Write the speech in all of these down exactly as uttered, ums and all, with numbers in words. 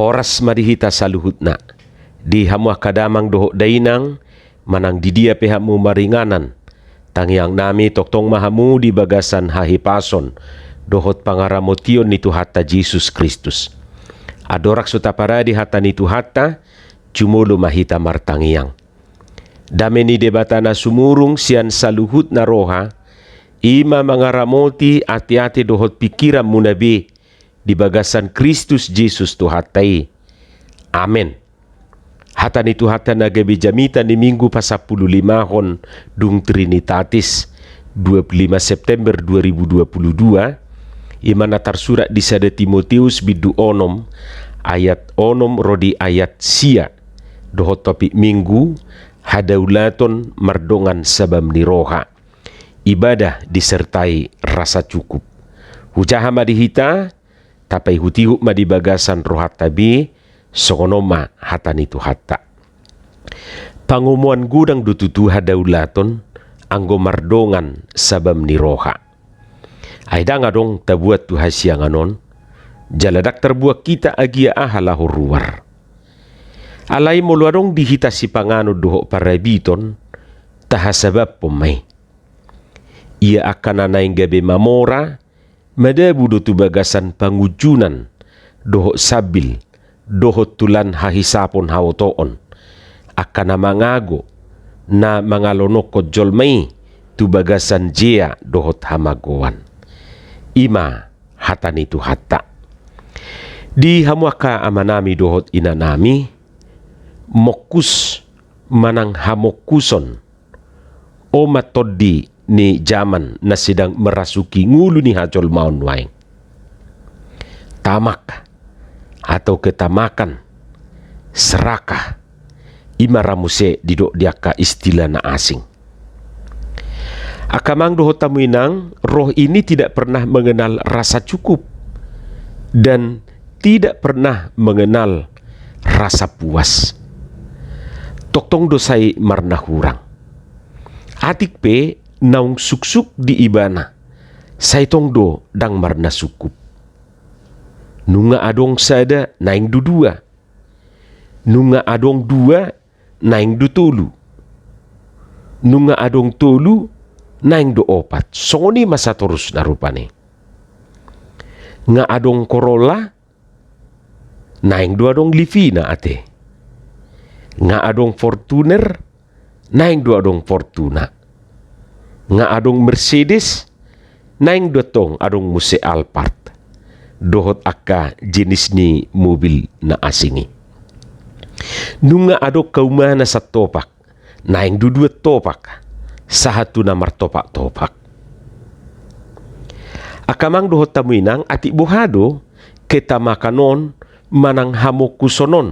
Horas ma di hita saluhutna. Di hamu angka damang dohot dainang, manang di dia pe hamu maringanan, tangiang nami tongtong ma hamu di bagasan hahipason dohot pangaramotion ni Tuhanta Jesus Kristus. Andorang so taparade hata ni Tuhanta, jumolo ma hita martangiang. Dame ni Debata na sumurung sian saluhutna roha, i ma mangaramoti ateate dohot pingkiranmuna be di bagasan Kristus Jesus Tuhanta i. Amen. Hata ni Tuhanta na gabe jamita ni Minggu pasampululimahon dung Trinitatis, dua puluh lima September dua ribu dua puluh dua, i ma na tarsurat di sada Timoteus bindu onom ayat onom ro di ayat sia, dohot topik Minggu, hadaulaton mardongan sabam ni roha. Ibadah disertai rasa cukup. Hujaha ma di hita, tapaihutihut ma di bagasan rohanta be, songon on ma hata ni Tuhanta. Pangomoan godang do tutu hadaulaton, anggo mardongan sabam ni roha. Ai ndang adong tabuat tu hasiangan on, jala ndang tarbuat hita agia aha laho ruar. Alai molo adong di hita sipanganon dohot parabiton, tahasabamhon ma i. Ia angka na naeng gabe mamora, madabu do tu bagasan pangunjunan, dohot sambil, dohot tu lan hahisapon haotoon. Angka na mangago, na mangalonokkon jolma i, tu bagasan jea dohot hamagoan. I ma hata ni Tuhanta. Di hamu angka amanami dohot inanami, mongkus manang hamongkuson, on ma tondi ni jaman na sedang merasuki ngolu ni hajolmaon nuaeng. Tamak, atau ketamakan, serakah, i ma ra muse didok di angka istilah na asing. Angka amang dohot hamu inang, roh ini tidak pernah mengenal rasa cukup dan tidak pernah mengenal rasa puas. Tongtong do sai marnahurang. Atik pe naung suksuk di ibana, sai tong do ndang marnasukup. Nunga adong sada, naeng do dua. Nunga adong dua, naeng do tolu. Nunga adong tolu, naeng do opat. Songon i ma satorusna rupani. Nga adong Corolla, naeng do adong Livina ate. Nga adong Fortuner, naeng do adong Fortuna. Nga adong Mercedes, naeng do tong adong muse Alphard. Dohot angka jenis ni mobil na asing i. Nunga adong haumana satopak, naeng do dua topak, sahat tu na martopaktopak. Angka amang dohot hamu inang, atik boha do ketamakan on, manang hamongkuson on,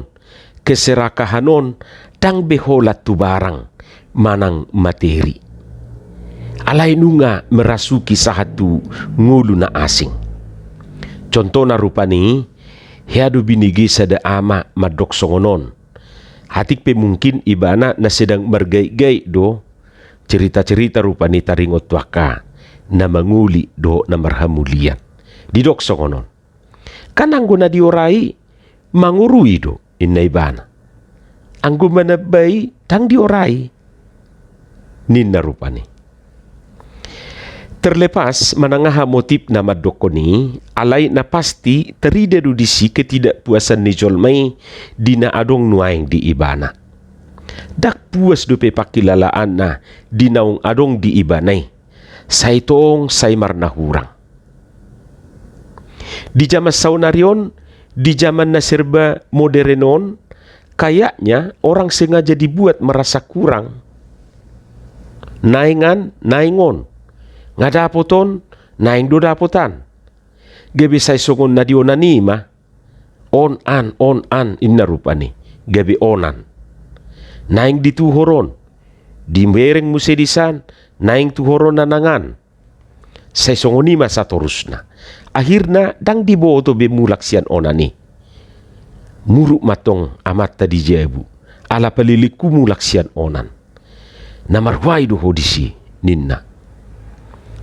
keserakahan on, ndang be holan tu barang, manang materi. Alai nunga merasuki sahat tu ngolu na asing. Contohna rupani, hea do binege sada ama mandok songon on. Atik pe mungkin ibana na sedang margaitgait do, cerita-cerita rupani taringot tu angka na mangoli dohot na marhamulian. Didok songon on. Kan anggo na diorai, mangorui do, inna ibana. Anggo manambai, ndang diorai, ninna rupani. Terlepas manang aha motifna mandokkon i, alai na pasti tarida do disi ketidakpuasan ni jolma i di na adong nuaeng di ibana. Ndang puas dope pangkilalaanna di naung adong di ibana i. Sai tong sai marnahurang. Di zaman saonari on, di zaman na serba modern on, kayaknya orang sengaja dibuat merasa kurang. Naeng an, naeng on. Nga dapot on, naeng do dapot an. Gabe sai songon na di onan i ma. On an, on an, inna rupani. Gabe onan. Naeng dituhor on. Dibereng muse disan, naeng tuhoron na nangan. Sai songon i ma satorusna. Akhirna ndang diboto be mulak sian onan i. Muruk ma tong amanta di jabu. Ala palelengku mulak sian onan. Na marhuai do ho disi, ninna.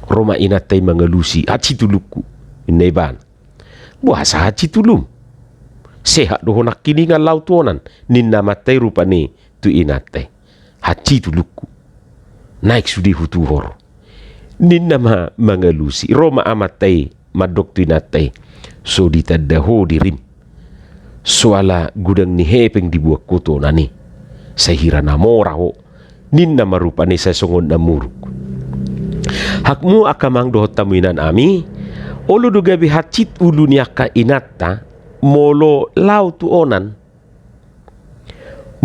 Ro ma inanta i mangalusi, hansit ulungku, inna ibana. Boasa hansit ulum? sehat do ho nangkiningan laho tu onan, ninna amanta i rupani tu inanta i. Hansit ulungku. Naeng sude hutuhor. Ninna ma mangalusi, ro ma amanta i mandok tu inanta i. So ditanda ho dirim. So ala godang ni hepeng dibuat ho tu onan i. Sai hira na mora ho. Ninna ma rupani sai songon na muruk. Hamu angka amang dohot hamu inang nami, olo do gabe hansit ulu ni angka inanta, molo laho tu onan,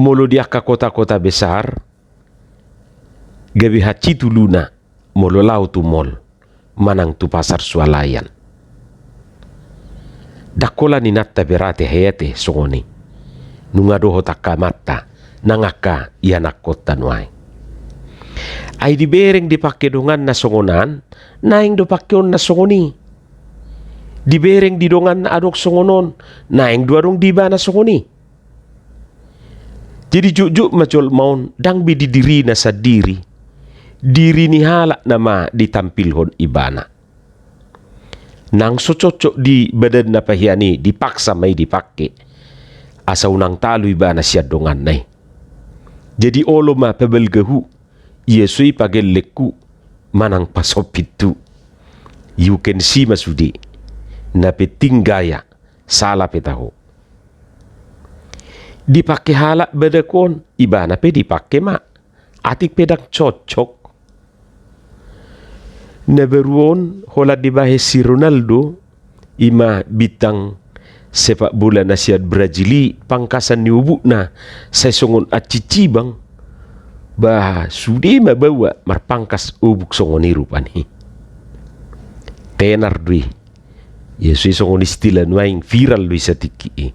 molo di angka kota-kota besar, gabe hansit uluna, molo laho tu mall, manang tu pasar sualayan. Ndang holan inanta berate hea ate songon i. Nunga dohot angka amanta, nang angka ianakkonta nuaeng. Ai dibereng dipangke donganna songon an, naeng do pangkeonna songon i. Dibereng di donganna adong songon on, naeng do adong di ibana songon i. Jadi jotjot ma jolma on, ndang be di dirina sandiri. Diri ni halak nama ditampilhon ibana. Nang so cocok di badanna pahean i, dipaksa ma i dipangke. Asa unang talu ibana sian donganna i. Jadi olo ma pabalgahu, ia so i pagellenghu, manang pasompithu. You can see ma sude. Na penting gaya, sala pe taho. Dipangke halak badak on, ibana pe dipangke ma. Atik pe ndang cocok. Na baru on, holan dibahen si Ronaldo, ima bintang sepak bola na sian Brazil i, pangkasan ni obukna, sai songon ancicibang. Bah, sude ma baoa marpangkas obuk songon i rupani. Tenar do i. Ia so i songon istilah nuaeng, viral do i satingki i.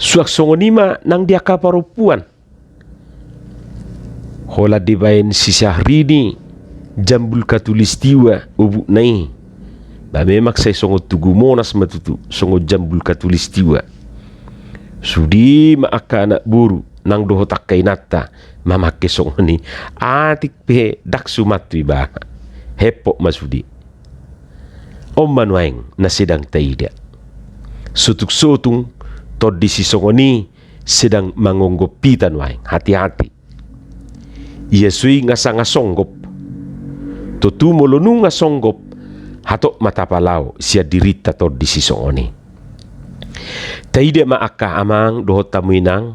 Suang songon i ma nang di angka parompuan. Holan dibahen si Syahrini, jambul khatulistiwa obukna i. Ba memang sai songon tugu monas ma tutu, songon jambul khatulistiwa. Sude ma angka anak boru, nang dohot angka inanta, mamangke songon i. Atik pe ndang suman tu ibana. Hempok ma sude. On ma nuaeng na sedang taida. Sotung-sotung, tondi sisongon i sedang mangonggop hita nuaeng, hati-hati. Ia so i nga sanga songgop. Tontu molo nunga songgop, hatop ma tapalao sian dirinta tondi sisongon i. Taida ma angka amang dohot hamu inang,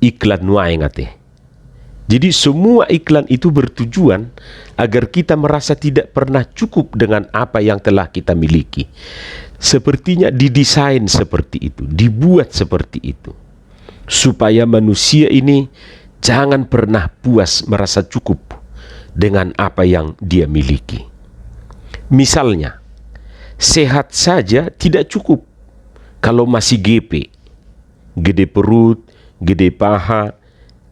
iklan nuaeng ate. Jadi semua iklan itu bertujuan agar kita merasa tidak pernah cukup dengan apa yang telah kita miliki. Sepertinya didesain seperti itu, dibuat seperti itu. Supaya manusia ini jangan pernah puas merasa cukup dengan apa yang dia miliki. Misalnya, sehat saja tidak cukup kalau masih gepe, gede perut, gede paha,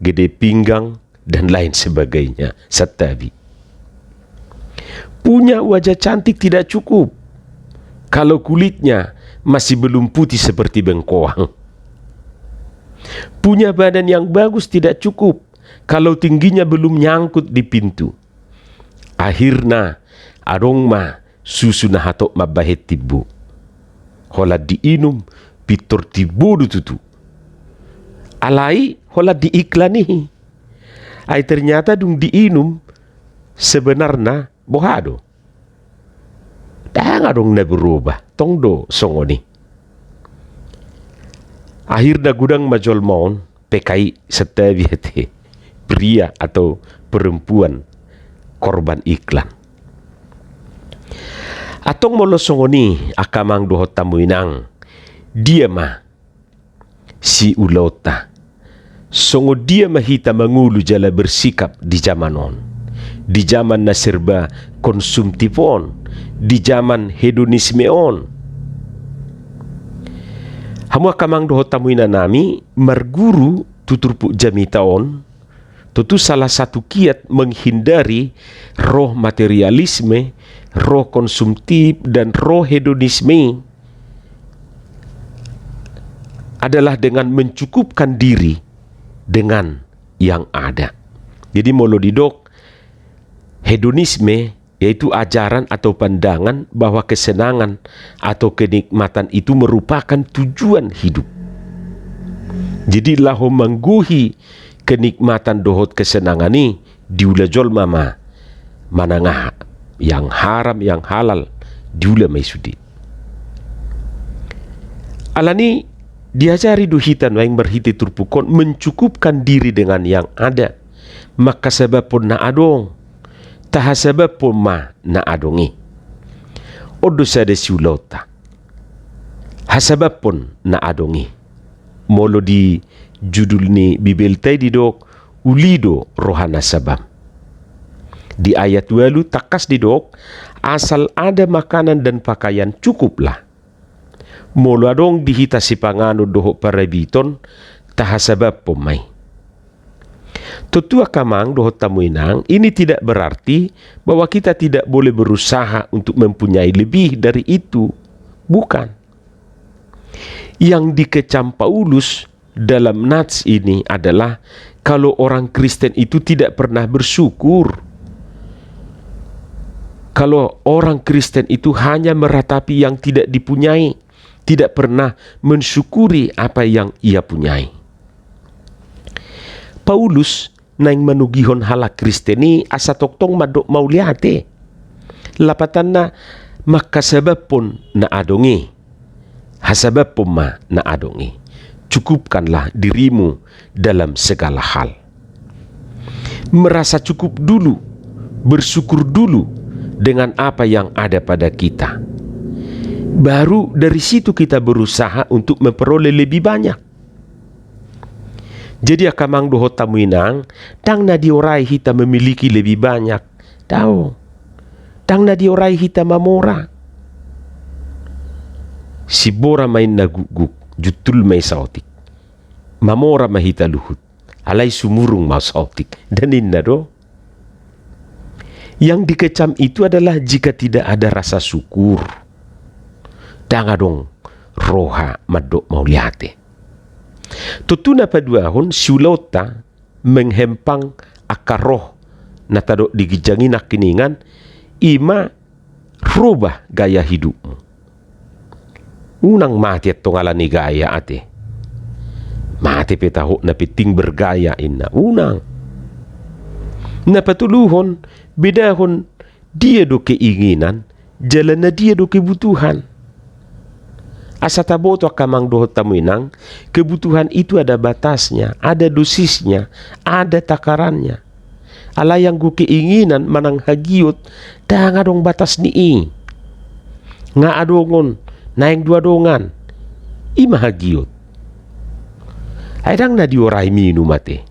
gede pinggang, dan lain sebagainya. Santabi. Punya wajah cantik tidak cukup kalau kulitnya masih belum putih seperti bengkoang. Punya badan yang bagus tidak cukup kalau tingginya belum nyangkut di pintu. Akhirna, adong ma susu na hatop mambahen timbo. Holan diinum, pintor timbo do tutu. Alai holan di iklan i. Ai ternyata dung diinum, sebenarna boha do? Ndang adong na berubah, tong do songon i. Akhirna godang ma jolma on, P K I, santabi ate, pria atau perempuan korban iklan. Antong molo songon i, angka amang dohot hamu inang, dia ma siulaonta? Songon dia ma hita mangolu jala bersikap di zaman on, di zaman na serba konsumtif on, di zaman hedonisme on? Hamu angka amang dohot hamu inang nami, marguru tu turpuk jamita on, tontu salah satu kiat menghindari roh materialisme, roh konsumtif, dan roh hedonisme adalah dengan mencukupkan diri dengan yang ada. Jadi molo didok hedonisme, yaitu ajaran atau pandangan bahwa kesenangan atau kenikmatan itu merupakan tujuan hidup. Jadi laho manggohi kenikmatan dohot kesenangan i diula jolma ma manang aha, yang haram, yang halal, diula ma i sude. Alani diajari do hita nuaeng marhite turpuk on mencukupkan diri dengan yang ada, mangkasababhon na adong, tahasababhon ma na adong i. On do sada siulaonta. Hasababhon na adong i. Molo di judul ni Bibelta i didok, uli do roha na sabam. Di ayat ualu tangkas didok, asal ada makanan dan pakaian cukuplah. Molo adong di hita sipanganon dohot parabiton, tahasababhon ma i. Tontu angka amang dohot hamu inang, ini tidak berarti bahwa kita tidak boleh berusaha untuk mempunyai lebih dari itu. Bukan. Yang dikecam Paulus dalam nats ini adalah kalau orang Kristen itu tidak pernah bersyukur. Kalau orang Kristen itu hanya meratapi yang tidak dipunyai, tidak pernah mensyukuri apa yang ia punyai. Paulus naeng manogihon halak Kristen i asa tongtong mandok mauliate. Lapatanna, mangkasababhon na adong i. Hasababhon ma na adong i. Cukupkanlah dirimu dalam segala hal. Merasa cukup dulu, bersyukur dulu dengan apa yang ada pada kita. Baru dari situ kita berusaha untuk memperoleh lebih banyak. Jadi angka amang dohot hamu inang, ndang na diorai hita memiliki lebih banyak. Daong. Ndang na diorai hita mamora. Sibora ma inna gukguk, juntul ma i saotik. Mamora ma hita luhut. Alai sumurung ma saotik. Ndang ninna do. Yang dikecam itu adalah jika tidak ada rasa syukur. Ndang adong roha mandok mauliate. Tontu na paduahon siulaonta menghempang angka roh na tadok di ginjang i nangkiningan, i ma rubah gaya hidupmu. Unang mate antong alani gaya ate. Mate pe taho, na penting bergaya inna. Unang. Na patoluhon, bedahon dia do keinginan, jala na dia do kebutuhan. Asa taboto angka amang dohot hamu inang, kebutuhan itu ada batasnya, ada dosisnya, ada takarannya. Alai anggo keinginan manang hagiot, ndang adong batas ni i. Nga adongon, naeng do adongan. I ma hagiot. Ai ndang na diorai minum ate.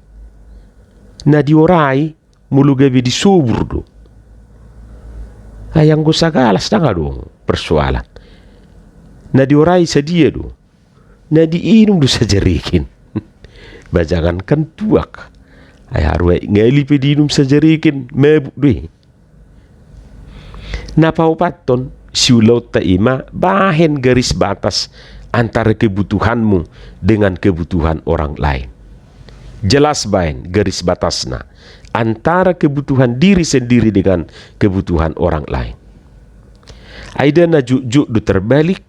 Na diorai molo gabe disobur do. Ai anggo sagalas ndang adong persoalan. Na diorai sadia do. Na diinum do sajariken. Ba jangankan tuak. Ai haru aek ngali pe diinum sajariken, mabuk do i. Na paopathon, siulaonta i ma bahen garis batas antara kebutuhanmu dengan kebutuhan orang lain. Jelas bahen garis batasna antara kebutuhan diri sendiri dengan kebutuhan orang lain. Ai ndang na jotjot do terbalik,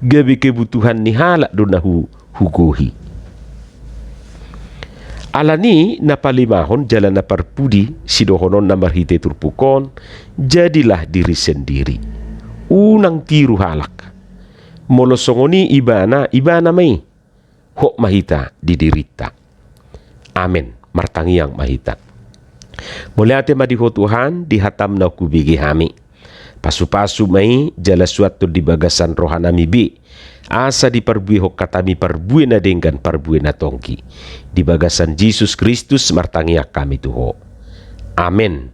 gabe kebutuhan ni halak do na hu-, hugohi. Alani na palimahon jala na parpudi sidohononna marhite turpuk on, jadilah diri sendiri. Unang tiru halak. Molo songon i ibana, ibana ma i. Hot ma hita di dirinta. Amen. Martangiang ma hita. Mauliate ma di Ho Tuhan, di hataM na hubege hami. Pasupasu ma i, jala suanhon di bagasan rohanami be. Asa diparbuehon hataMi parbue na denggan, parbue na tonggi. Di bagasan Jesus Kristus martangiang hami tu Ho. Amen.